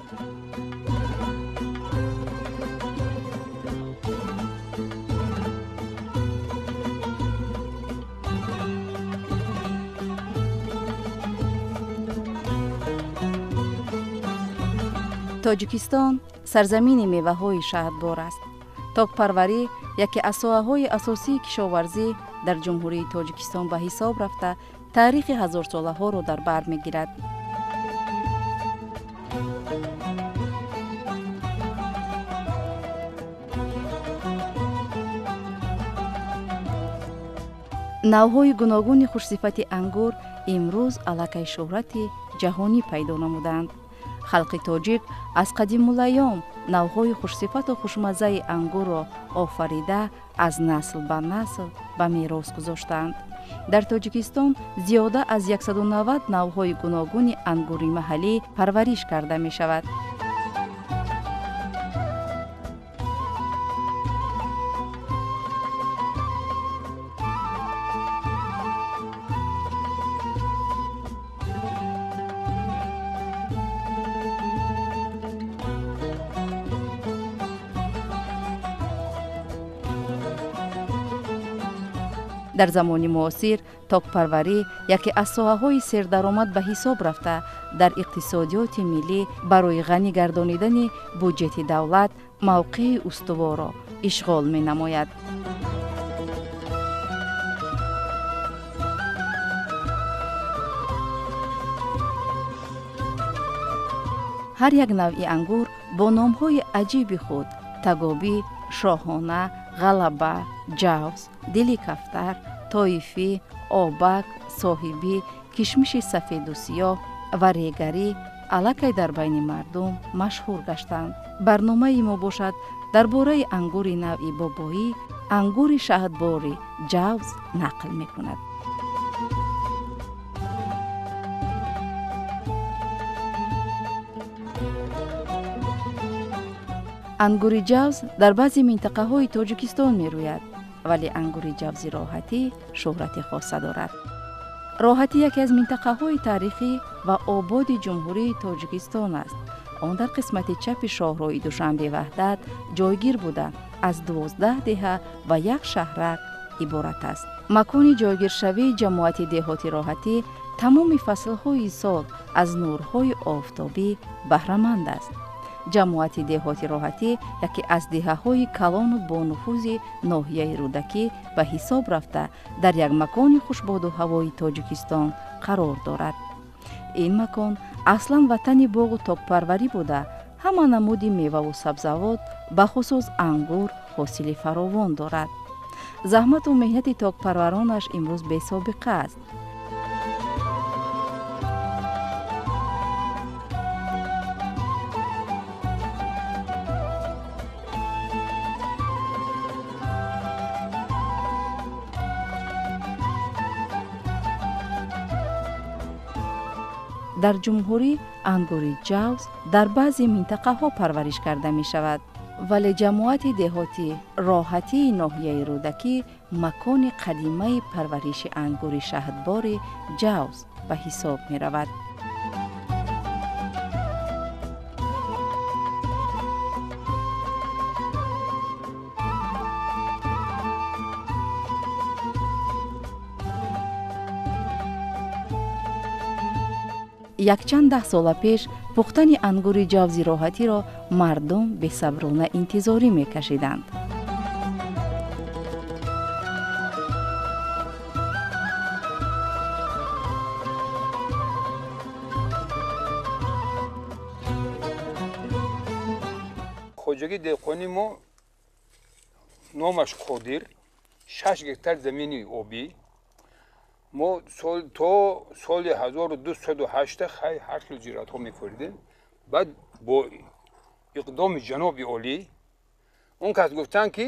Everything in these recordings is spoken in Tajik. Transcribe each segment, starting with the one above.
Тоҷикистон сарзамини меваҳои шаҳдбор аст. Токпарварӣ яке аз соҳаҳои асосии кишоварзӣ дар Ҷумҳурии Тоҷикистон ба ҳисоб рафта, таърихи ҳазорсолаҳоро дар бар мегирад. Навъҳои гуногуни хушсифати ангур имрӯз аллакай шӯҳрати ҷаҳонӣ пайдо намуданд. Халқи тоҷик аз қадимулайём навъҳои хушсифату хушмаззаи ангурро офарида, аз насл ба насл ба мерос гузоштаанд. Дар Тоҷикистон зиёда аз 190 навъҳои гуногуни ангури маҳаллӣ парвариш карда мешавад. Дар замони муосир токпарварӣ яке аз соҳаҳои сердаромад ба ҳисоб рафта, дар иқтисодиёти миллӣ барои ғанӣ гардонидани буҷети давлат мавқеи устуворро ишғол менамояд. Ҳар як навъи ангур бо номҳои аҷиби худ тагобӣ, шоҳона, ғалаба, ҷавз, дили кафтар, тоифӣ, обак, соҳибӣ, кишмиши сафеду сиёҳ ва регарӣ аллакай дар байни мардум машҳур гаштанд. Барномаи мо бошад дар бораи ангури навъи бобоӣ, ангури шаҳдбори ҷавз нақл мекунад. Ангури ҷавз дар баъзе минтақаҳои Тоҷикистон мерӯяд, вале ангури ҷавзи Роҳатӣ шӯҳрати хоса дорад. Роҳатӣ яке аз минтақаҳои таърихӣ ва ободи Ҷумҳурии Тоҷикистон аст. Он дар қисмати чапи шоҳроҳи Душанбе-Ваҳдат ҷойгир буда, аз 12 деҳа ва як шаҳрак иборат аст. Макони ҷойгиршавии ҷамоати деҳоти Роҳатӣ тамоми фаслҳои сол аз нурҳои офтобӣ баҳраманд аст. Ҷамоати деҳоти Роҳатӣ яке аз деҳаҳои калону бонуфузи ноҳияи Рӯдакӣ ба ҳисоб рафта, дар як макони хушбоду ҳавои Тоҷикистон қарор дорад. Ин макон аслан ватани боғу токпарварӣ буда, ҳама намуди меваву сабзавот, бахусус ангур, ҳосили фаровон дорад. Заҳмату меҳнати токпарваронаш имрӯз бесобиқа аст. Дар ҷумҳурӣ ангури ҷавз дар баъзе минтақаҳо парвариш карда мешавад, вале ҷамоати деҳоти Роҳатии ноҳияи Рӯдакӣ макони қадимаи парвариши ангури шаҳдбори ҷавз ба ҳисоб меравад. Якчанд даҳ сола пеш пухтани ангури ҷавзи Роҳатиро мардум бесаброна интизорӣ мекашиданд. Хоҷагии деҳқони мо номаш Қодир, 6 гектар замини обӣ. Мо то соли 1208 ҳар хел зироатҳо мекоридем. Баъд бо иқдоми ҷаноби олӣ он кас гуфтанд, ки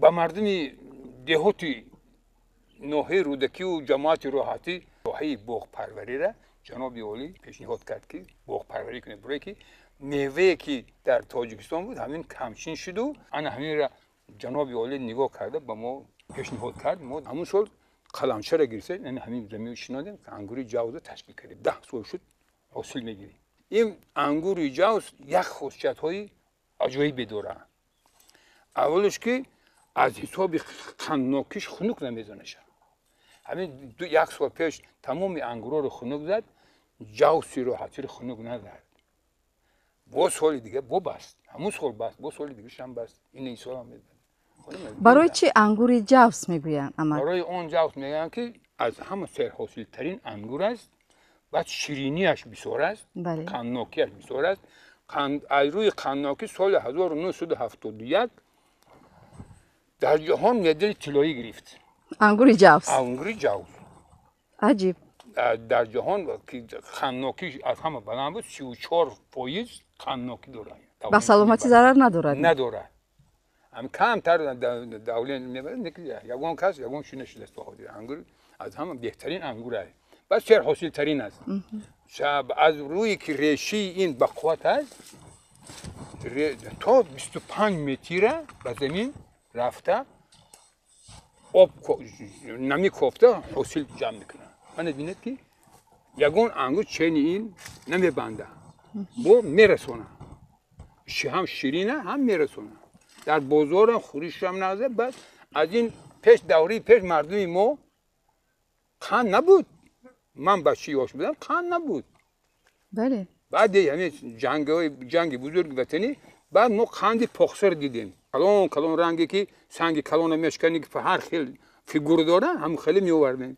ба мардуми деҳоти ноҳияи Рӯдакиву ҷамоати Роҳатӣ соҳаи боғпарвариро ҷаноби олӣ пешниҳод кард, ки боғпарварӣ кунед, барое ки мевае ки дар Тоҷикистон буд ҳамин камчин шуду ана ҳаминро ҷаноби олӣ нигоҳ карда ба мо пешниҳод кард. Мо ҳамун сол қаламчаро гирифтем, яъне ҳамин замин шинодем, ангури ҷавзро ташкил кардем. 10 сол шуд ҳосил мегирем. Ин ангури ҷавз як хусусиятҳои аҷоибе дорад. Аввалаш ки аз ҳисоби қанднокиш хунук намезанаша. Ҳамин як сол пеш тамоми ангурҳоро хунук зад, ҷавси роҳатиро хунук назад. Бо соли дига бо баст, ҳамун сол баст, бо соли дигашам баст. Ин солам мезанад. Барои чӣ ангури ҷавс мегӯянд? Барои он ҷавс мегӯянд ки аз ҳама серҳосилтарин ангур аст, баъд ширинияш бисёр аст, қанднокиаш бисёр аст. Аз рӯи қанднокӣ соли 1971 дар ҷаҳон медали тиллоӣ гирифт. Ангури ҷавс. Ангури ҷавс. Аҷиб. Дар ҷаҳон қанднокӣ аз ҳама баланд буд, 34% қанднокӣ дорад. Ба саломатӣ зарар надорад? Надорад. Ҳам камтар давлен мебарад, ягон кас ягон чиз нашудааст то ҳозир. Ангур аз ҳама беҳтарин ангур аст. Баъд серҳосилтарин аст. Аз рӯи ки решаи ин бақувват аст, то 25 метра ба замин рафта об намекофта ҳосил ҷамъ мекунад. Мана бинед ки ягон ангур чени ин намебанда, бо мерасонад. Ҳам ширина, ҳам мерасонад. Дар бозорам хӯришам назад. Баъд аз ин пеш давраи пеш мардуми мо қанд набуд. Ман бачаи ёш будам, қанд набуд. Бале. Баъди ҳамин ҷанги бузурги ватанӣ баъд мо қанди похсар дидем. Калон калон ранге ки санги калона мешканӣ ки ҳар хел фигура дорад, ҳамон хеле меовардем.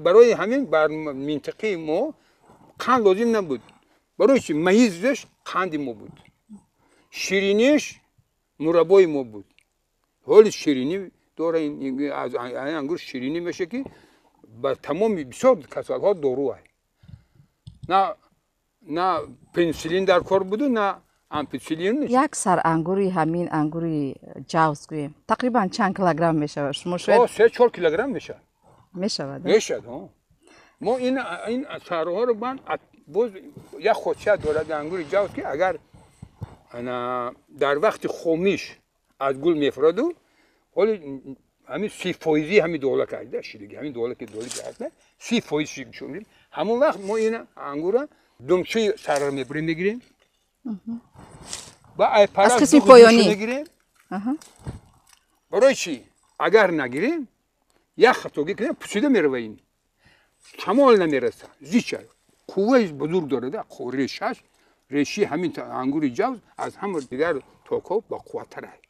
Барои ҳамин бар минтақаи мо қанд лозим набуд. Барои чи маизаш қанди мо буд, шириниш мураббои мо буд. Ҳоли ширинӣ дора, аз ангур ширинӣ меша ки ба тамоми бисёр касалҳо дору аст. На пенсилин дар кор буду, на ампитсилин. Як сар ангури ҳамин ангури ҷавз гӯем тақрибан чанд килограмм мешавад? Шумо шояд 3-4 килограмм мешавад. Мешавад? Мешавад. Мо ин сарҳоро ман боз як хусусият дорад ангури ҷавз ки агар дар вақти хомиш аз гул мефураду, ҳоли ҳамин 30% ҳамин дола карда шидиги, ҳамин дола ки доли ҳаст, 30% шудем. Ҳамон вақт мо ин ангура думчаи сарро мебурем, мегирем ва ай аз қисми поёнӣ мегирем. Барои чӣ? Агар нагирем, як хатогӣ кунем, пусида мерава, ин шамол намераса, зича қувваи бузург дорад. Решаш, реши ҳамин ангури ҷавз аз ҳама дигар токҳо бақувваттар аст.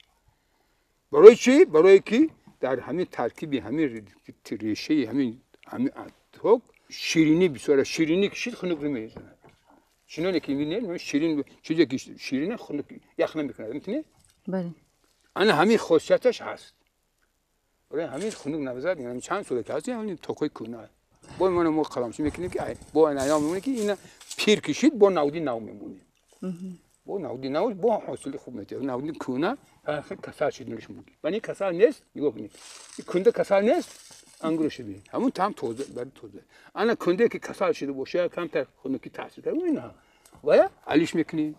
Барои чӣ? Барое ки дар ҳамин таркиби ҳамин решаи ҳамин ток ширинӣ бисёр аст. Ширинӣ кишид, хунук намезанад. Чуноне ки мебинед, ширин чизе ки ширина хунук ях намекунад, метунед? Бале. Ана ҳамин хосияташ ҳаст. Барои ҳамин хунук намезанад. Ҳамин чанд сола ки ҳаст, ҳамин токҳои кӯҳна. Бо мо қаламчӣ мекунем ки бо айём мемонем ки ина пир кишид, бо навди нав мемонем. Бо навди нав бо ҳосили хуб метиҳад. Навди кӯҳна касал шиданаш мумкин. Вале касал нест, нигоҳ кунед. Кунда касал нест, ангураш бибинед. Ҳамон там тоза, бари тоза. Ана кунде ки касал шида бошад, камтар хунукӣ таъсир кард, ина ва алиш мекунем.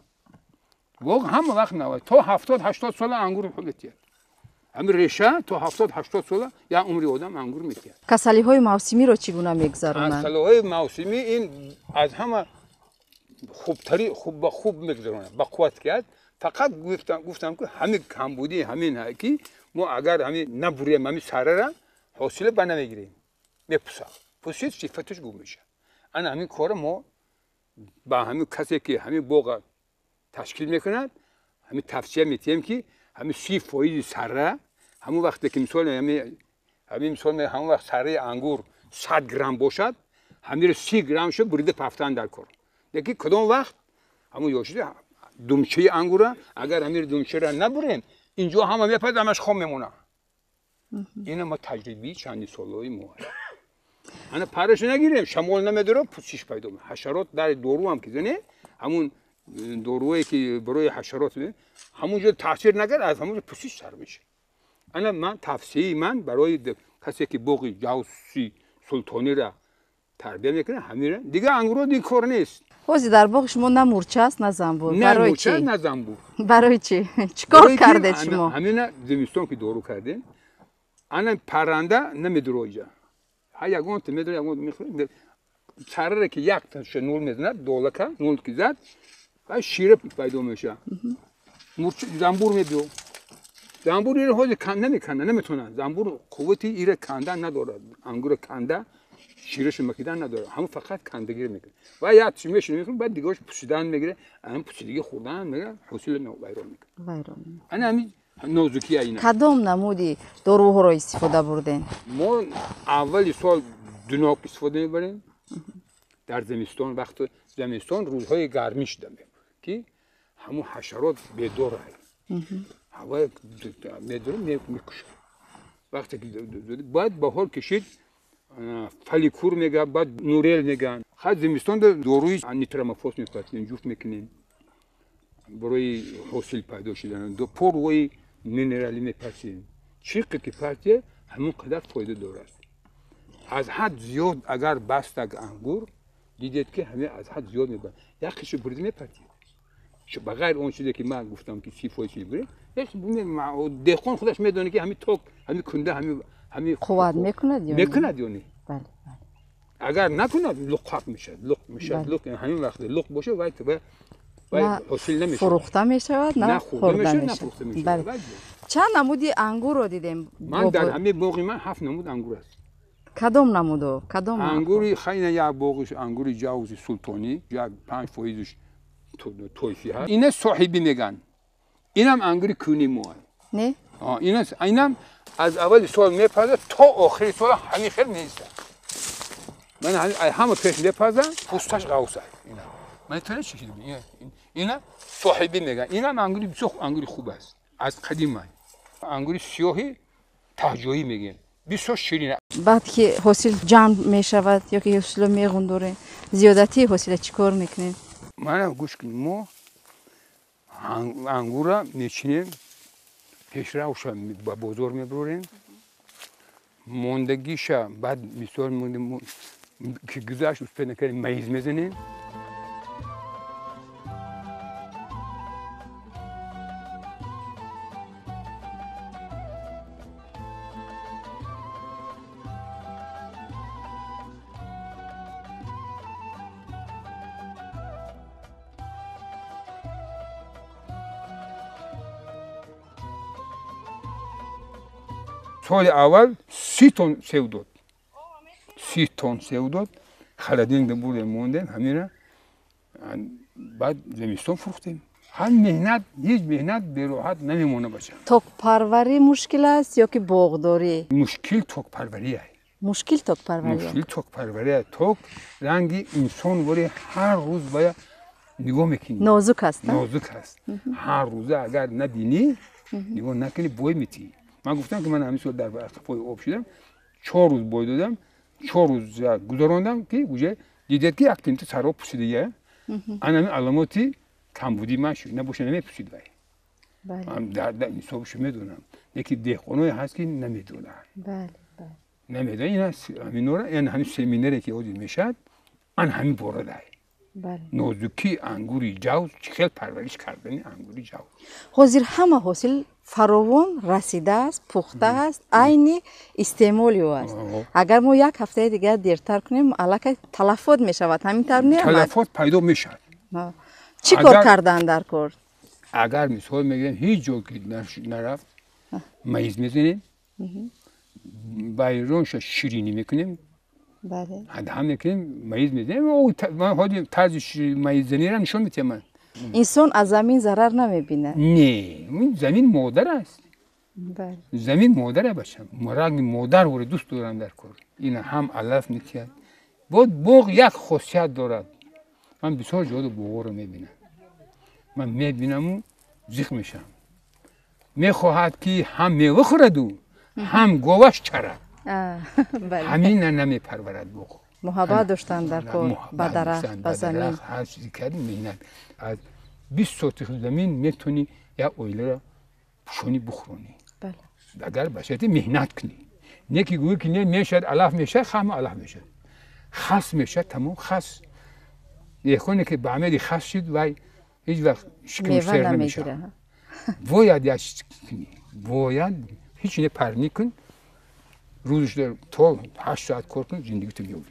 Боғ ҳама вақт нав то 70-80 сола ангур метиҳад. Ҳамин реша то 70-80 сола як умри одам ангур метиҳад. Касалиҳои мавсимиро чӣ гуна мегузаронанд? Касалиҳои мавсимӣ ин аз ҳама хубтари хуб ба хуб мегузаронад, ба қувват ки аст. Фақат гуфтам ки ҳамин камбудии ҳамин ки мо агар ҳамин набурем ҳамин сарара, ҳосила ба намегирем, мепусад. Пусид, сифаташ гум мешавад. Ана ҳамин корро мо ба ҳамин касе ки ҳамин боға ташкил мекунад, ҳамин тавсия метиҳем ки ҳамин 30% сара, ҳамон вақте ки мисол ҳамин мисол ҳамон вақт сараи ангур 100 грамм бошад, ҳаминро 30 грамм шуд бурида пафтан дар кор. Лекин кадом вақт ҳамон ёшида думчаи ангура, агар ҳамин думчаро набурем, инҷо ҳама мепазад, ҳамаш хом мемонад. Ина мо таҷрибаи чанди солҳои мо аст. Ана парашо нагирем, шамол намедорад, пусиш пайдо мешавад. Ҳашарот дар дору ҳам ки зане, ҳамун дорувое ки барои ҳашарот ҳамун ҷо таъсир накард, аз ҳамун ҷо пусиш сар мешавад. Ана ман тавсияи ман барои касе ки боғи ҷавси султониро тарбия мекунад, ҳамира дигар ангурот ин кор нест. Ҳозир дар боғи шумо на мурча аст, на занбур. На мурча, на занбур. Барои чӣ? Чӣ кор кардед шумо? Ҳамина зимистон ки дору кардем, ана парранда намедуро иҷа. Ҳар ягон та медуро, ягон мехӯрад. Сарра ки як таша нул мезанад, долака нул ки зад, ва шира пайдо мешавад. Мурч замбур мебиё. Замбур иро ҳозир канда меканда, наметавонад. Замбур қуввати ира канда надорад. Ангура канда ширашу макидан надорад. Ҳамон фақат кандагир мекунад. Ва як чӣ мешунавем, баъд дигараш пусидан мегирад, ҳамон пусидагӣ хӯрдан мегирад, ҳосилро вайрон мекунад. Вайрон мекунад. Ана ҳамин нозукия ина. Кадом намуди доруҳоро истифода бурдем? Мо аввали сол дунок истифода мебарем. Дар зимистон, вақти зимистон рӯзҳои гармӣ шуда ки ҳамон ҳашарот бедор аст. Ҳавои медору мекушад. Вақте ки баъд баҳор кишид, фаликур мегӯяд, баъд нурел мегӯянд. Ҳар зимистон доруи нитрамофос мепартем, ҷуфт мекунем барои ҳосил пайдо шудан. Порвои минералӣ мепартем. Чӣ қадр ки партия, ҳамон қадар фоида дорад. Аз ҳад зиёд агар бастак ангур, дидед ки ҳаме аз ҳад зиёд мебарад. Як қиши бурида мепартед. Ба ғайр он чизе ки ман гуфтам ки 30% буред, деҳқон худаш медонад ки ҳамин ток, ҳамин кунда, ҳамин қувват мекунад ё не? Мекунад ё не? Бале, бале. Агар накунад, луққақ мешавад, луқ мешавад, луқ ҳамин вақт луқ бошад, вай вай ҳосил намешавад. Фурӯхта мешавад, на хӯрда мешавад. Чанд намуди ангурро дидем? Ман дар ҳамин боғи ман 7 намуд ангур аст. Кадом намудо? Кадом ангури хайна як боғиш ангури ҷавзи султонӣ, як 5%-ш тойфӣ ҳаст. Ина соҳибӣ меган. Инам ангури кӯни мо. Не? Инам аз аввали сол мепазад то охири сол ҳамин хел меистад. Ман ҳама пеш мепазам, пӯсташ ғавс аст. Ина. Ман то чӣ шидам? Ина соҳибӣ меган. Инам ангури бисёр ангури хуб аст. Аз қадим аст. Ангури сиёҳи таҳҷоӣ мегӯем. Бисёр ширин. Баъд ки ҳосил ҷамъ мешавад ё ки ҳосилро меғундорем, зиёдатии ҳосила чӣ кор мекунем? Мана гӯш кунед, мо ангурра мечинем, пешравша ба бозор мебарорем, мондагиша баъд мисол ки гузашт успед накардем, маиз мезанем. Соли аввал 30 тонн сев дод. 30 тонн сев дод. Халадинг бурдем, мондем, ҳамина баъд зимистон фурӯхтем. Ҳар меҳнат, ҳеҷ меҳнат бероҳат намемонад бача. Токпарварӣ мушкил аст ё ки боғдорӣ? Мушкил токпарварӣ аст. Мушкил токпарварӣ? Мушкил токпарварӣ аст. Ток ранги инсон вори ҳар рӯз бояд нигоҳ мекунӣ. Нозук аст? Нозук аст. Ҳар рӯза агар набинӣ, нигоҳ накунӣ, бой метиҳӣ. Ман гуфтам ки ман ҳамин сол дар қафои об шудам, 4 рӯз бой додам, 4 рӯз гузарондам ки уже дидед ки як тинта саро пусидия. Ана ҳамин аломоти камбудии ман шуд. Набоша намепусид вай. Ман дар ҳисобашо медонам. Лекин деҳқоное ҳаст ки намедонанд. Намедонанд. Ин ҳаминора, ин ҳамин семинаре ки ҳозир мешавад, ан ҳамин борадай. Нозукии ангури ҷавз, чӣ хел парвариш кардани ангури ҷавз. Ҳозир ҳама ҳосил фаровон расидааст, пухта аст, айни истеъмоли ӯ аст. Агар мо як ҳафтаи дигар дертар кунем, аллакай талафот мешавад. Ҳамин тавр не? Талафот пайдо мешавад. Чӣ кор кардан дар кор? Агар мисол мегирем, ҳеҷ ҷо ки нарафт, маиз мезанем, байронша ширинӣ мекунем, ҳам мекунем, маиз мезанем. Ман ҳозир тарзи маиззаниро нишон медиҳам ман. Инсон аз замин зарар намебинад? Не, замин модар аст. Замин модар аст бачам. Ранги модар вори дӯст дорам дар кор. Ина ҳам алаф метиҳад. Боз боғ як хосият дорад. Ман бисёр ҷода боғҳоро мебинам. Ман мебинаму зиқ мешавам. Мехоҳад ки ҳам мева хӯраду, ҳам говаш чарад. Ҳамина намепарварад боғ. Муҳаббат доштан дар кор, ба дарахт, ба замин. Ҳар чизе карди меҳнат. Аз 20 сотих замин метавонӣ як оиларо пӯшонӣ бухӯронӣ. Агар ба шарти меҳнат кунӣ. Не ки гӯӣ ки не мешавад, алаф мешавад, ҳама алаф мешавад. Хас мешавад, тамом хас. Деҳқоне ки ба амали хас шуд, вай ҳеҷ вақт шикамаш сер намешавад. Бояд як чиз кунӣ. Бояд ҳеҷ не парнӣ кун. Рӯзаш то 8 соат кор кун, зиндагито меёбӣ.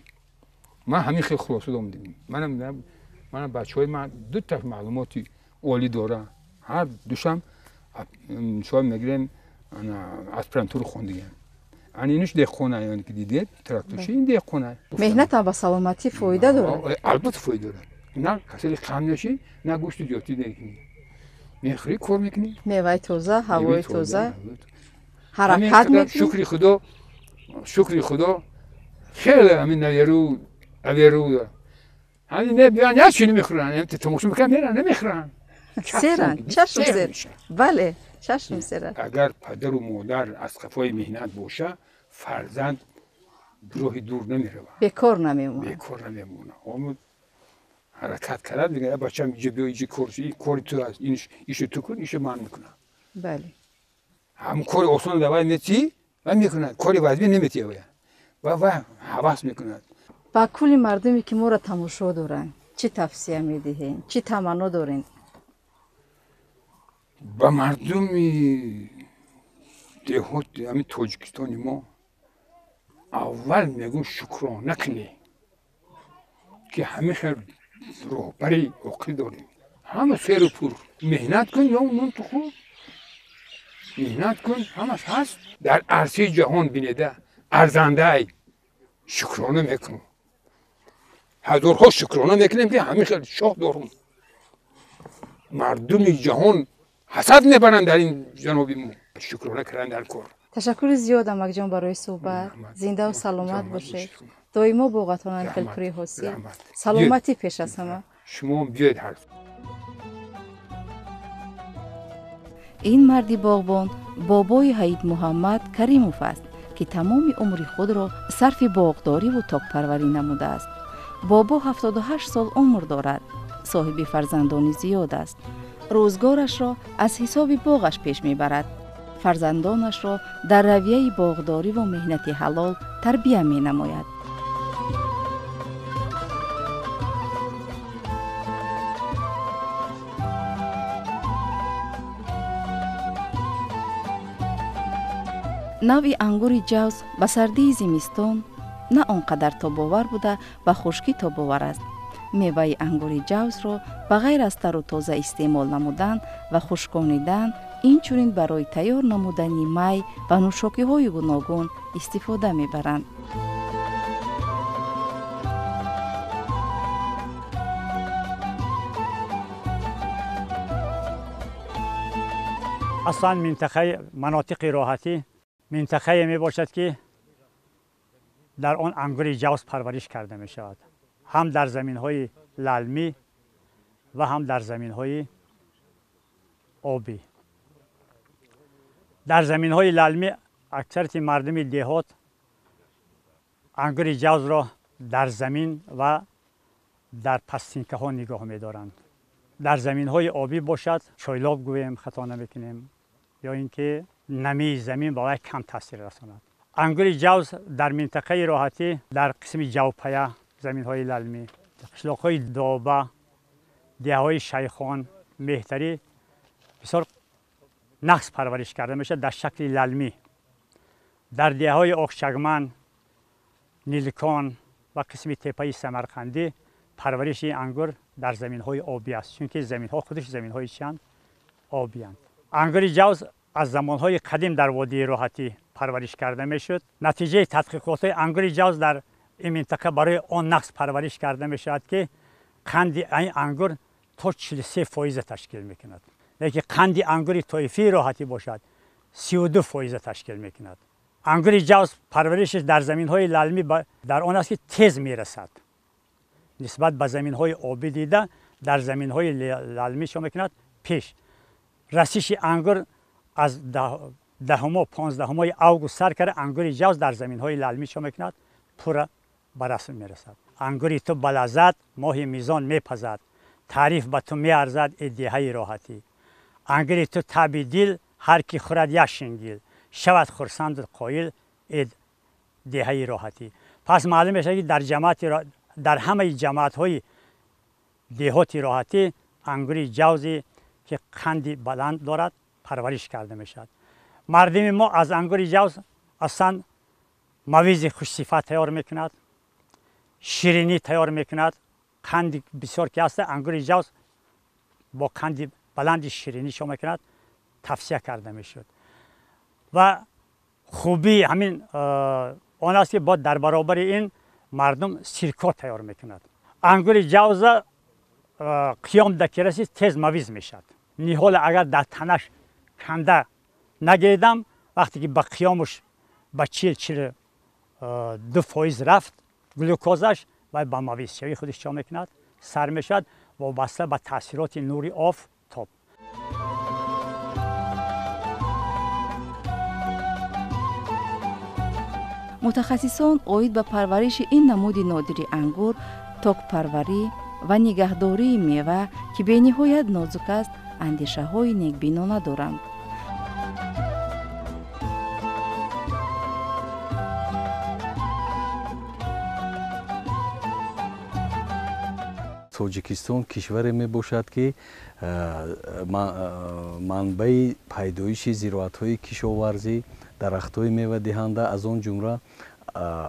Ман ҳамин хел хулоса омадем. Манам бачаҳои ман ду та маълумоти олӣ дорам. Ҳар душам мисол мегирем аспирантура хондагиам. Ани инаш деҳқона, яъне ки дидед тракторчи ин деҳқона. Меҳнатам ба саломатӣ фоида дорад? Албатта фоида дорад. На касали қанд мешӣ, на гӯшти зиёдтӣ намекунӣ. Мехӯрӣ, кор мекунӣ. Меваи тоза, ҳавои тоза, ҳаракат мекунӣ. Шукри Худо, шукри Худо, хеле ҳамин наверу аверу ҳамин мебиён, як чиз намехӯранд, тамошо мекунанд, меранд, намехӯранд. Серанд, чашм сер. Бале, чашм серанд. Агар падару модар аз қафои меҳнат боша, фарзанд роҳи дур намеравад. Бекор намемонад. Бекор намемонад. Омад ҳаракат кард, мегӯяд бачам иҷо биё, иҷо кор, ин кори ту аст, ишу ту кун, ишу ман мекунам. Бале. Ҳам кори осон давай метӣ, ва мекунад, кори вазмин наметӣ ва ва ҳавас мекунад. Ба кулли мардуме ки моро тамошо доранд, чӣ тавсия медиҳем, чӣ таманно дорем? Ба мардуми деҳот ҳамин Тоҷикистони мо аввал мегӯм шукрона кунед, ки ҳамин хел роҳбари оқил дорем. Ҳама серу пур. Меҳнат кун ё нон ту хӯр. Меҳнат кун, ҳамаш ҳаст. Дар арсаи ҷаҳон бинеда арзандаай шукрона мекунам. Ҳазорҳо шукрона мекунем, ки ҳамин хел шоҳ дорум. Мардуми ҷаҳон ҳасад мебаранд дар ин ҷаноби мо. Шукрона кардан дар кор. Ташаккури зиёд, амакҷон, барои суҳбат. Зиндаву саломат бошед. Доимо боғатонанд хелпури ҳосил. Саломатӣ пеш аз ҳама. Шумо биёед ҳар. Ин марди боғбон бобои Ҳаид Муҳаммад Каримов аст, ки тамоми умри худро сарфи боғдориву токпарварӣ намудааст. Бобо 78 сол умр дорад, соҳиби фарзандони зиёд аст. Рӯзгорашро аз ҳисоби боғаш пеш мебарад. Фарзандонашро дар равияи боғдориву меҳнати ҳалол тарбия менамояд. Навъи ангури ҷавз ба сардии зимистон на он қадар тобовар буда, ба хушкӣ тобовар аст. Меваи ангури ҷавзро ба ғайр аз тару тоза истеъмол намудан ва хушконидан, инчунин барои тайёр намудани май ва нӯшокиҳои гуногун истифода мебаранд. Аслан минтақаи манотиқи роҳатӣ минтақае мебошад, ки дар он ангури ҷавз парвариш карда мешавад, ҳам дар заминҳои лалмӣ ва ҳам дар заминҳои обӣ. Дар заминҳои лалмӣ аксарияти мардуми деҳот ангури ҷавзро дар замин ва дар пастинкаҳо нигоҳ медоранд. Дар заминҳои обӣ бошад, чойлоб гӯем, хато намекунем, ё ин ки намии замин ба вай кам таъсир расонад. Ангури ҷавз дар минтақаи роҳатӣ дар қисми ҷавпая, заминҳои лалмӣ, қишлоқҳои Доба, деҳаҳои Шайхон, Меҳтарӣ бисёр нақс парвариш карда мешавад дар шакли лалмӣ. Дар деҳаҳои Оқчагман, Нилкон ва қисми теппаи Самарқандӣ парвариши ангур дар заминҳои обӣ аст, чунки заминҳо худаш заминҳои чианд? Обианд. Ангури ҷавз аз замонҳои қадим дар водии роҳатӣ парвариш карда мешуд. Натиҷаи тадқиқотҳои ангури ҷавз дар ин минтақа барои он нақс парвариш карда мешавад, ки қанди ин ангур то 43% ташкил мекунад, лекин қанди ангури тоифии роҳатӣ бошад 32% ташкил мекунад. Ангури ҷавз парваришаш дар заминҳои лалмӣ дар он аст, ки тез мерасад. Нисбат ба заминҳои обӣ дида дар заминҳои лалмӣ чо мекунад пеш. Расиши ангур аз 10-умо 15-умои август сар карда ангури ҷавз дар заминҳои лалмӣ чо мекунад пурра ба расм мерасад. Ангури ту ба лаззат моҳи мизон мепазад, таъриф ба ту меарзад э деҳаи роҳатӣ. Ангури ту таби дил ҳар ки хӯрад як шингил, шавад хурсанду қоил э деҳаи роҳатӣ. Пас маълум мешавад, ки дар ҳамаи ҷамоатҳои деҳоти роҳатӣ ангури ҷавзе ки қанди баланд дорад парвариш карда мешавад. Мардуми мо аз ангури ҷавз аслан мавизи хушсифат тайёр мекунад, ширинӣ тайёр мекунад. Қанди бисёр ки ҳаст, ангури ҷавз бо қанди баланди ширинӣ шо мекунад, тавсия карда мешуд. Ва хубии ҳамин он аст, ки бояд дар баробари ин мардум сирко тайёр мекунад. Ангури ҷавза қиём да ки расид, тез мавиз мешавад. Ниҳол агар дар танаш канда нагиридам, вақте ки ба қиёмуш ба 40-42% рафт глюкозаш, вай ба мавизшавӣ худаш чо мекунад, сар мешавад, вобаста ба таъсироти нури офтоб. Мутахассисон оид ба парвариши ин намуди нодири ангур, токпарварӣ ва нигаҳдории мева, ки бениҳоят нозук аст, андешаҳои некбинона доранд. Тоҷикистон кишваре мебошад, ки манбаи пайдоиши зироатҳои кишоварзӣ, дарахтҳои мевадиҳанда, аз он ҷумла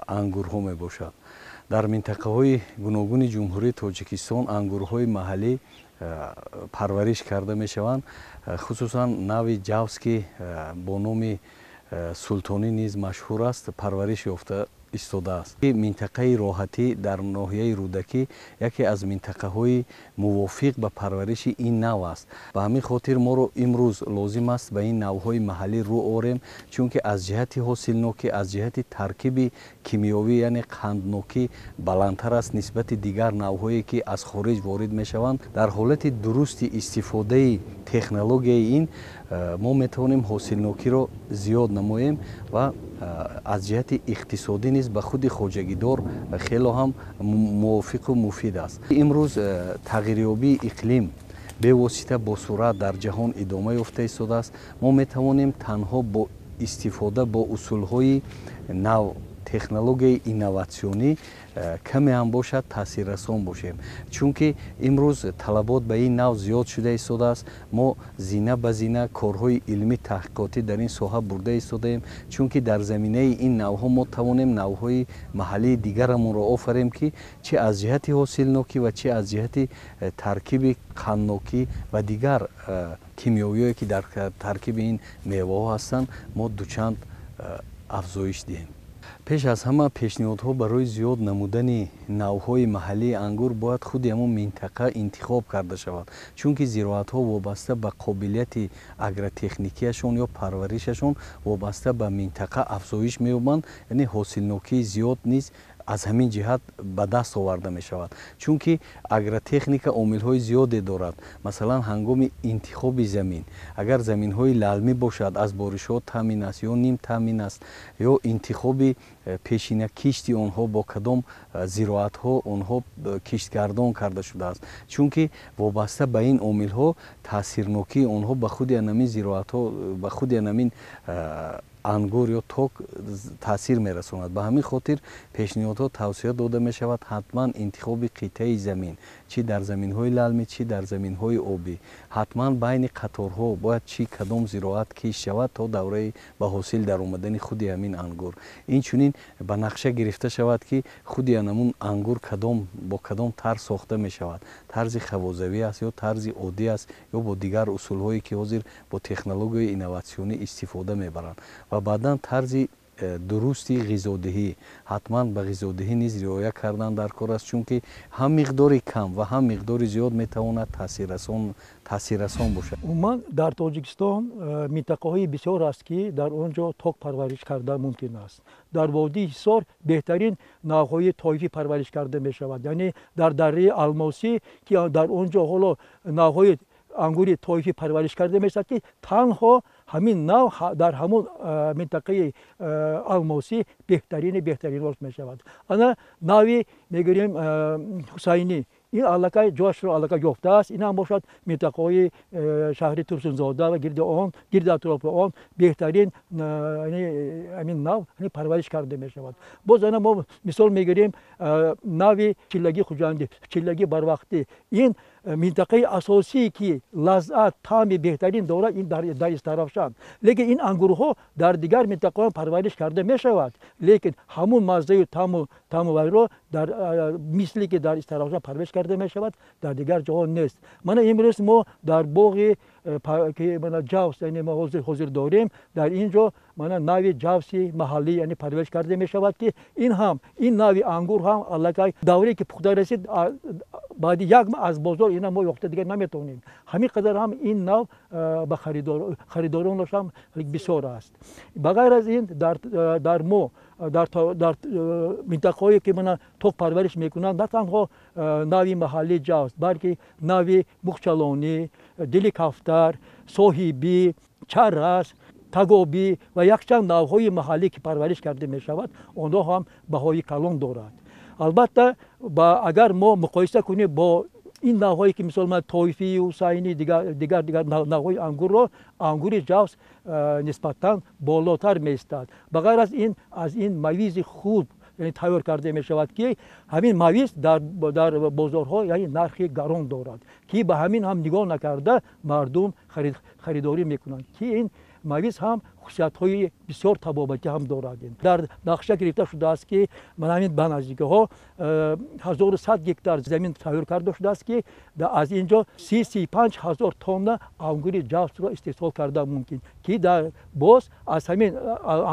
ангурҳо мебошад. Дар минтақаҳои гуногуни Ҷумҳурии Тоҷикистон ангурҳои маҳаллӣ парвариш карда мешаванд, хусусан нави ҷавз, ки бо номи султонӣ низ машҳур аст, парвариш ёфта истодааст. Минтақаи Роҳатӣ дар ноҳияи Рӯдакӣ яке аз минтақаҳои мувофиқ ба парвариши ин нав аст. Ба ҳамин хотир моро имрӯз лозим аст ба ин навҳои маҳаллӣ рӯ орем, чунки аз ҷиҳати ҳосилнокӣ, аз ҷиҳати таркиби кимиёвӣ, яъне қанднокӣ баландтар аст нисбати дигар навҳое, ки аз хориҷ ворид мешаванд. Дар ҳолати дурусти истифодаи технологияи ин мо метавонем ҳосилнокиро зиёд намоем ва аз ҷиҳати иқтисодӣ низ ба худи хоҷагидор хело ҳам мувофиқу муфид аст. Имрӯз тағйирёбии иқлим бевосита бо суръат дар ҷаҳон идома ёфта истодааст. Мо метавонем танҳо бо истифода бо усулҳои нав, технологияи инноватсионӣ каме ҳам бошад таъсиррасон бошем, чунки имрӯз талабот ба ин нав зиёд шуда истодааст. Мо зина ба зина корҳои илмӣ таҳқиқотӣ дар ин соҳа бурда истодаем, чунки дар заминаи ин навҳо мо тавонем навҳои маҳаллии дигарамонро офарем, ки чи аз ҷиҳати ҳосилнокӣ ва чи аз ҷиҳати таркиби қанднокӣ ва дигар кимиёвиҳое, ки дар таркиби ин меваҳо ҳастанд, мо дучанд афзоиш диҳем. Пеш аз ҳама пешниҳодҳо барои зиёд намудани навҳои маҳаллии ангур бояд худи ҳамон минтақа интихоб карда шавад, чунки зироатҳо вобаста ба қобилияти агротехникияшон ё парваришашон вобаста ба минтақа афзоиш меёбанд, яъне ҳосилнокии зиёд низ аз ҳамин ҷиҳат ба даст оварда мешавад, чунки агротехника омилҳои зиёде дорад. Масалан, ҳангоми интихоби замин, агар заминҳои лалмӣ бошад, аз боришҳо таъмин аст ё ним таъмин аст, ё интихоби пешина кишти онҳо бо кадом зироатҳо онҳо киштгардон карда шудааст, чунки вобаста ба ин омилҳо таъсирнокии онҳо ба худи анамин зироатҳо, ба худи анамин ангур ё ток таъсир мерасонад. Ба ҳамин хотир пешниҳодҳо тавсия дода мешавад ҳатман интихоби қитъаи замин, чӣ дар заминҳои лалмӣ, чӣ дар заминҳои обӣ, ҳатман байни қаторҳо бояд чӣ кадом зироат кишт шавад то давраи ба ҳосил даромадани худи ҳамин ангур. Инчунин ба нақша гирифта шавад, ки худи анамун ангур кадом бо кадом тарз сохта мешавад, тарзи хавозавӣ аст ё тарзи оддӣ аст ё бо дигар усулҳое, ки ҳозир бо технологияи инноватсионӣ истифода мебаранд. Ва баъдан тарзи дурусти ғизодиҳӣ, ҳатман ба ғизодиҳӣ низ риоя кардан дар кор аст, чунки ҳам миқдори кам ва ҳам миқдори зиёд метавонад таъсиррасон бошад. Умуман дар Тоҷикистон минтақаҳои бисёр аст, ки дар он ҷо ток парвариш кардан мумкин аст. Дар водии Ҳисор беҳтарин навъҳои тоифӣ парвариш карда мешавад, яъне дар дарраи Алмосӣ, ки дар он ҷо ҳоло навъҳои ангури тоифӣ парвариш карда мешавад, ки танҳо ҳамин нав дар ҳамон минтақаи Алмосӣ беҳтарини беҳтаринҳош мешавад. Ана нави мегӯем Ҳусайнӣ, ин аллакай ҷояшро аллакай ёфтааст. Ин ҳам бошад минтақаҳои шаҳри Турсунзода ва гирди он, гирди атрофи он беҳтарин ҳамин нав парвариш карда мешавад. Боз ана мо мисол мегирем нави чиллаги Хуҷандӣ, чиллаги барвақтӣ. Ин Минтақаи асосие ки лаззат, таъми беҳтарин дорад, ин дар Истаравшан. Лекин ин ангурҳо дар дигар минтақаҳо парвариш карда мешавад, лекин ҳамун маззаю таъму вайро дар мисле ки дар Истаравшан парвариш карда мешавад, дар дигар ҷоҳо нест. Мана имрӯз мо дар боғи ки мана ҷавс, яъне мо ҳозир дорем, дар ин ҷо мана нави ҷавси маҳаллӣ, яъне парвариш карда мешавад, ки ин ҳам ин нави ангур ҳам аллакай давре ки пухта расид, баъди як моҳ аз бозор ина мо ёфта дигар наметавонем. Ҳамин қадар ҳам ин нав ба харидоронаш ҳам бисёр аст. Ба ғайр аз ин дар мо дар минтақаҳое ки мана ток парвариш мекунанд, на танҳо нави маҳаллии ҷавс, балки нави мухчалонӣ, дили кафтар, соҳибӣ, чарас, тагобӣ ва якчанд навъҳои маҳаллӣ ки парвариш карда мешавад, онҳо ҳам баҳои калон дорад. Албатта, агар мо муқоиса кунем бо ин навъҳое ки мисол ман тоифӣ, ҳусайнӣ, дигар дигар навъҳои ангурро, ангури ҷавс нисбатан болотар меистад. Ба ғайр аз ин, аз ин мавизи хуб тайёр карда мешавад, ки ҳамин мавиз дар бозорҳо яъне нархи гарон дорад, ки ба ҳамин ҳам нигоҳ накарда мардум харидорӣ мекунанд, ки ин мавиз ҳам хусусиятҳои бисёр табобатӣ ҳам дорад. Дар нақша гирифта шудааст, ки мана ҳамин ба наздикиҳо 1100 гектар замин тайёр карда шудааст, ки аз ин ҷо 35 ҳазор тонна ангури ҷавсро истеҳсол карда мумкин, ки дар боз аз ҳамин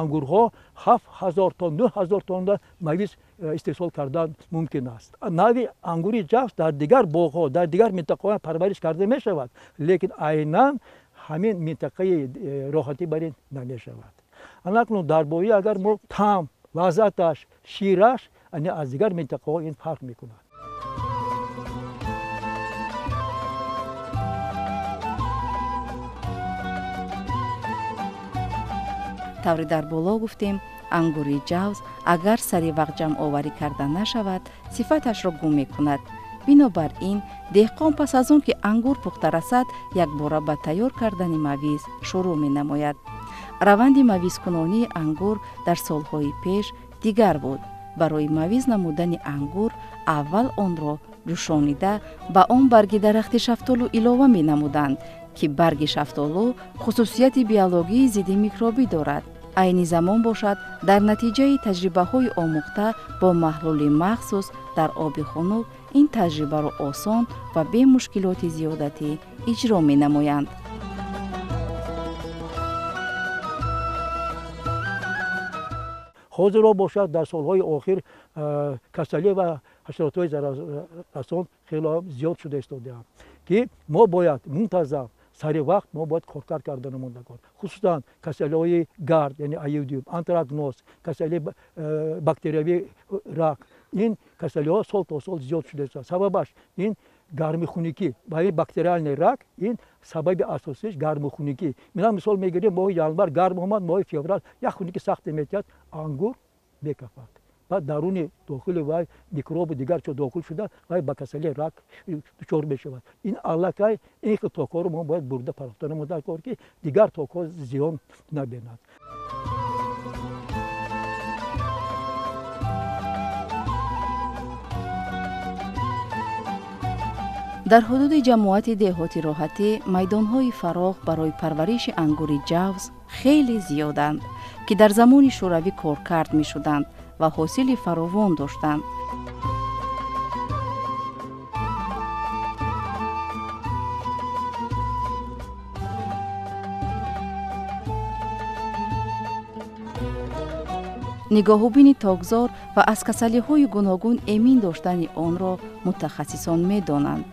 ангурҳо 7000 тонна, 9000 тонна мавиз истеҳсол кардан мумкин аст. Нави ангури ҷавс дар дигар боғҳо, дар дигар минтақаҳо парвариш карда мешавад, лекин айнан ҳамин минтақаи роҳатӣ бар ин намешавад. Анакнун дар бораи агар мо таъм, лаззаташ, шираш аз дигар минтақаҳо ин фарқ мекунад. Тавре дар боло гуфтем, ангури ҷавз агар сари вақт ҷамъоварӣ карда нашавад, сифаташро гум мекунад. Бинобар ин, деҳқон пас аз он ки ангур пухта расад, якбора ба тайёр кардани мавиз шурӯъ менамояд. Раванди мавизкунонии ангур дар солҳои пеш дигар буд. Барои мавиз намудани ангур аввал онро ҷӯшонида ба он барги дарахти шафтолу илова менамуданд, ки барги шафтолу хусусияти биологии зидди микробӣ дорад. Айни замон бошад, дар натиҷаи таҷрибаҳои омӯхта бо маҳлули махсус дар оби хунук ин таҷрибаро осон ва бе мушкилоти зиёдатӣ иҷро менамоянд. Ҳозиро бошад, дар солҳои охир касалӣ ва ҳашаротҳои зараррасон хело зиёд шуда истодаанд, ки мо бояд мунтазам сари вақт мо бояд коркард карда намондагон, хусусан касалиҳои гард, яъне оидиум, антракноз, касалии бактериявии рак. Ин касалиҳо сол то сол зиёд шуда истодаанд. Сабабаш ин гармихуникӣ ва ин бактериальный рак, ин сабаби асосиш гармихуникӣ. Мина мисол мегирем, моҳи январ гарм омад, моҳи феврал як хунукии сахте метиҳад, ангур мекафад. Баъд даруни дохили вай микробу дигар чо дохил шуда, вай ба касалии рак дучор мешавад. Ин аллакай ин хел токҳоро мо бояд бурда парохта намуда кор, ки дигар токҳо зиён набинад. Дар ҳудуди ҷамоати деҳоти Роҳатӣ майдонҳои фарох барои парвариши ангури ҷавз хеле зиёданд, ки дар замони шӯравӣ коркард мешуданд ва ҳосили фаровон доштанд. Нигоҳубини токзор ва аз касалиҳои гуногун эмин доштани онро мутахассисон медонанд.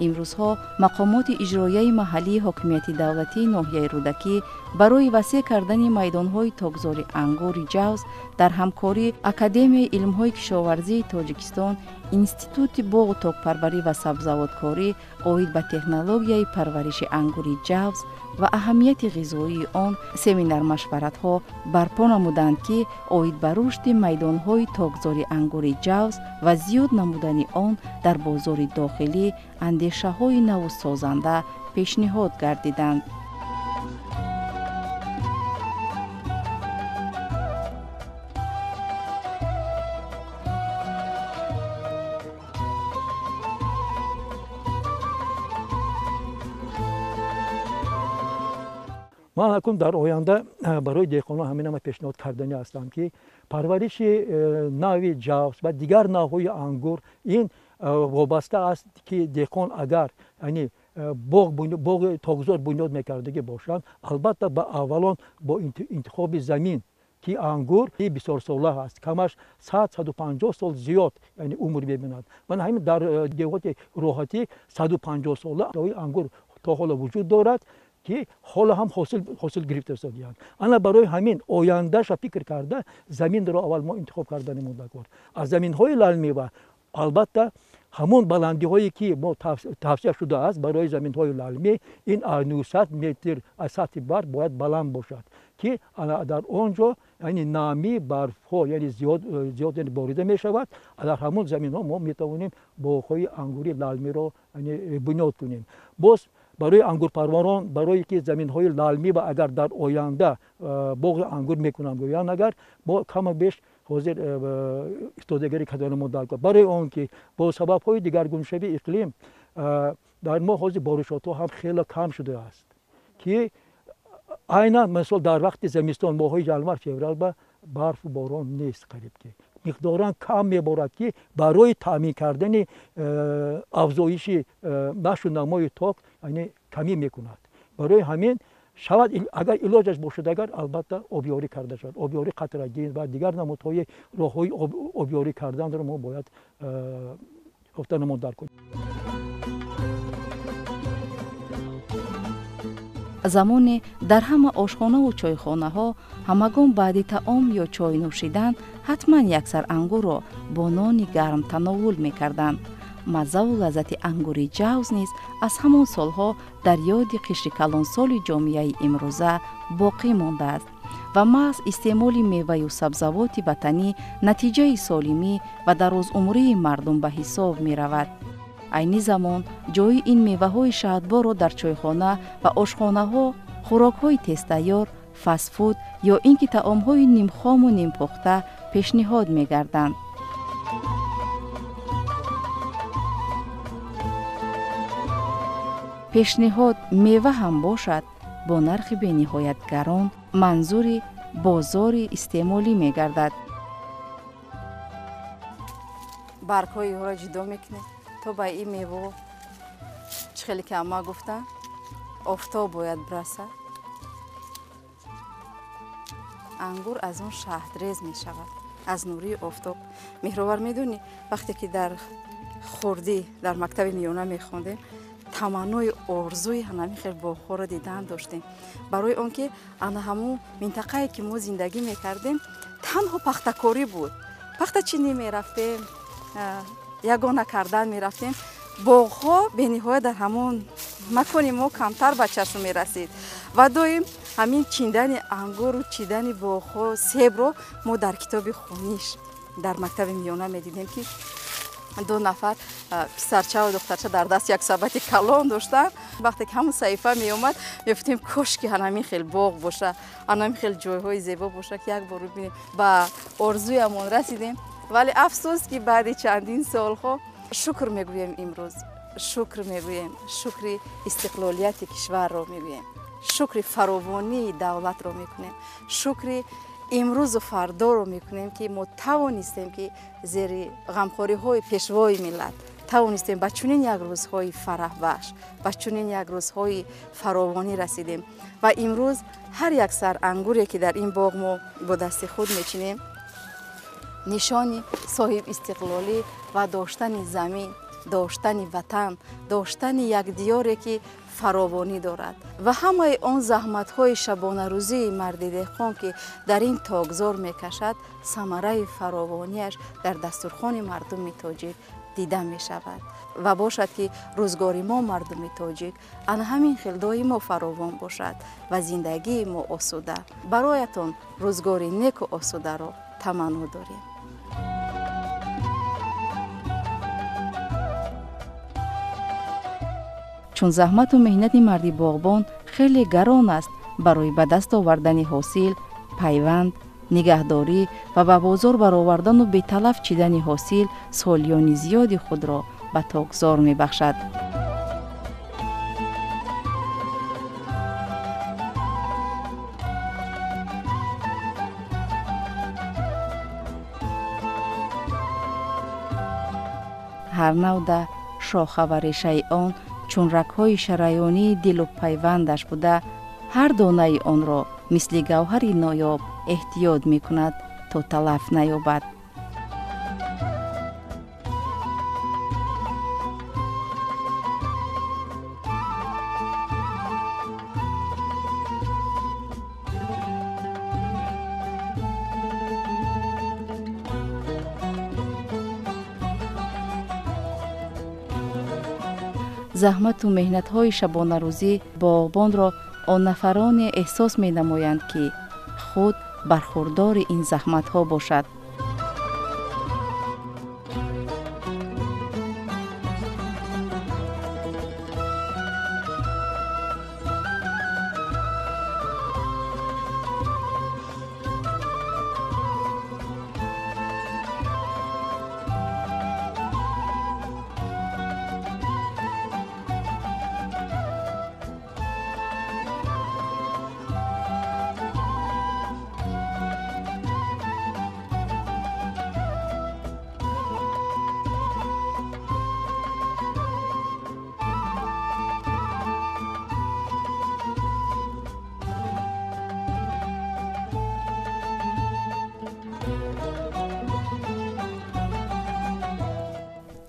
Имрӯзҳо мақомоти иҷроияи маҳаллии ҳокимияти давлатии ноҳияи Рӯдакӣ барои васеъ кардани майдонҳои токзори ангури ҷавз дар ҳамкорӣ Академияи илмҳои кишоварзии Тоҷикистон, Институти боғу токпарварӣ ва сабзавоткорӣ оид ба технологияи парвариши ангури ҷавз ва аҳамияти ғизоии он семинар-машваратҳо барпо намуданд, ки оид ба рушди майдонҳои токзори ангури ҷавз ва зиёд намудани он дар бозори дохилӣ андешаҳои наву созанда пешниҳод гардиданд. Ман акун дар оянда барои деҳқонон ҳаминама пешниҳод кардани ҳастам, ки парвариши нави ҷавз ва дигар навъҳои ангур ин вобаста аст, ки деҳқон агар яъне боғи токзор бунёд мекардагӣ бошанд, албатта ба аввалон бо интихоби замин, ки ангур бисёрсола ҳаст, камаш 100-150 сол зиёд яъне умр мебинад. Ман ҳамин дар деҳоти Роҳатӣ 150 сола ангур то ҳоло вуҷуд дорад, ки ҳоло ҳам ҳосил гирифта истодианд. Ана барои ҳамин ояндаша фикр карда заминро аввал мо интихоб кардани мондагор. Аз заминҳои лалмева албатта ҳамон баландиҳое ки мо тавсия шудааст барои заминҳои лалмӣ, ин 900 метр аз сатҳи баҳр бояд баланд бошад, ки дар он ҷо яъне намӣ барфҳо яъне зиёд яъне борида мешавад. Дар ҳамон заминҳо мо метавонем боғҳои ангури лалмиро яъне бунёд кунем. Боз барои ангурпарварон, барое ки заминҳои лалмӣ ва агар дар оянда боғи ангур мекунанд гӯянд, агар мо кама беш ҳозир истодагарӣ кардани мо даркор, барои он ки бо сабабҳои дигаргуншавии иқлим дар мо ҳозир боришотҳо ҳам хеле кам шудааст, ки айнан мисол дар вақти зимистон моҳҳои январ феврал ба барфу борон нест, қариб ки миқдоран кам меборад, ки барои таъмин кардани афзоиши нашу намои ток яъне камӣ мекунад. Барои ҳамин шавад агар илоҷаш бошад, агар албатта обёрӣ карда шавад, обёрӣ қатрагин ва дигар намудҳои роҳҳои обёрӣ карданро мо бояд ёфта намуд дар кунем. Замоне дар ҳама ошхонаву чойхонаҳо ҳамагон баъди таом ё чой нӯшидан ҳатман як сар ангурро бо нони гарм тановул мекарданд. Маззаву лаззати ангури ҷавз низ аз ҳамон солҳо дар ёди қишри калонсоли ҷомеаи имрӯза боқӣ мондааст ва маҳз истеъмоли меваю сабзавоти ватанӣ натиҷаи солимӣ ва дарозумрии мардум ба ҳисоб меравад. Айни замон ҷои ин меваҳои шаҳдборро дар чойхона ва ошхонаҳо хӯрокҳои тезтайёр, фастфуд ё ин ки таомҳои нимхому нимпухта пешниҳод мегарданд. Пешниҳод мева ҳам бошад, бо нархи бениҳоят гарон манзури бозори истеъмолӣ мегардад. Баргҳои ӯро ҷудо мекунед то ба ин мево чӣ хеле ки амма гуфтанд, офтоб бояд бирасад. Ангур аз он шаҳдрез мешавад, аз нурии офтоб. Меҳровар, медонӣ, вақте ки дар хурдӣ дар мактаби миёна мехондем, таманнои орзуи ҳанами хел боғҳоро дидан доштем, барои он ки ана ҳамун минтақае ки мо зиндагӣ мекардем танҳо пахтакорӣ буд. Пахтачинӣ мерафтем, ягона кардан мерафтем. Боғҳо бениҳоят дар ҳамон макони мо камтар ба чашм мерасид ва доим ҳамин чиндани ангуру чидани боғҳо себро мо дар китоби хониш дар мактаби миёна медидем, ки ду нафар писарчаву духтарча дар даст як сабати калон доштанд. Вақте ки ҳамон саҳифа меомад, мегуфтем кош ки ҳанамин хел боғ боша, ҳанамин хел ҷойҳои зебо боша, ки як бор бибинем. Ба орзуямон расидем, вале афсӯс ки баъди чандин солҳо шукр мегӯем, имрӯз шукр мегӯем, шукри истиқлолияти кишварро мегӯем, шукри фаровонии давлатро мекунем, шукри имрӯзу фардоро мекунем, ки мо тавонистем, ки зери ғамхориҳои пешвои миллат тавонистем ба чунин як рӯзҳои фараҳбахш, ба чунин як рӯзҳои фаровонӣ расидем. Ва имрӯз ҳар як сар ангуре ки дар ин боғ мо бо дасти худ мечинем, нишони соҳиб истиқлолӣ ва доштани замин, доштани ватан, доштани як диёре ки фаровонӣ дорад ва ҳамаи он заҳматҳои шабонарӯзии марди деҳқон, ки дар ин токзор мекашад, самараи фаровонияш дар дастурхони мардуми тоҷик дида мешавад. Ва бошад ки рӯзгори мо мардуми тоҷик ана ҳамин хел доимо фаровон бошад ва зиндагии мо осуда. Бароятон рӯзгори неку осударо таманно дорем. Чун заҳмату меҳнати марди боғбон хеле гарон аст, барои ба даст овардани ҳосил, пайванд, нигаҳдорӣ ва ба бозор баровардану беталаф чидани ҳосил солиёни зиёди худро ба токзор мебахшад. Ҳар навда, шоха ва решаи он чун рагҳои шараёнии дилу пайвандаш буда, ҳар донаи онро мисли гавҳари ноёб эҳтиёт мекунад, то талаф наёбад. Заҳмату меҳнатҳои шабонарӯзӣ боғбонро он нафароне эҳсос менамоянд, ки худ бархурдори ин заҳматҳо бошад.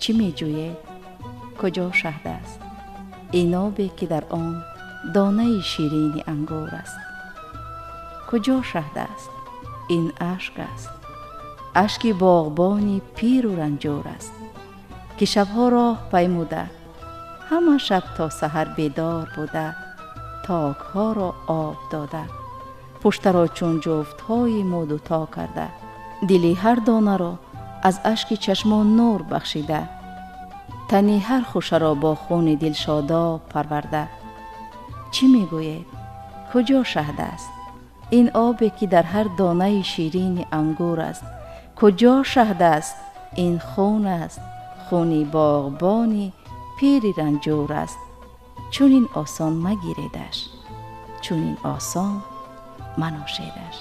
Чӣ меҷӯед? Куҷо шаҳд аст? Инобе, ки дар он донаи ширини ангур аст. Куҷо шаҳд аст? Ин ашк аст. Ашки боғбони пиру ранҷур аст, ки шабҳо роҳ паймуда, ҳама шаб то саҳар бедор буда, токҳоро об дода, пуштаро чун ҷуфтҳои муду то карда, дили ҳар донаро аз ашки чашмон нур бахшида, тани ҳар хушаро бо хуни дилшодоб парварда. Чӣ мегӯед? Куҷо шаҳд аст? Ин обе, ки дар ҳар донаи ширини ангур аст. Куҷо шаҳд аст? Ин хун аст, хуни боғбони пири ранҷур аст. Чунин осон магиредаш, чунин осон маношедаш.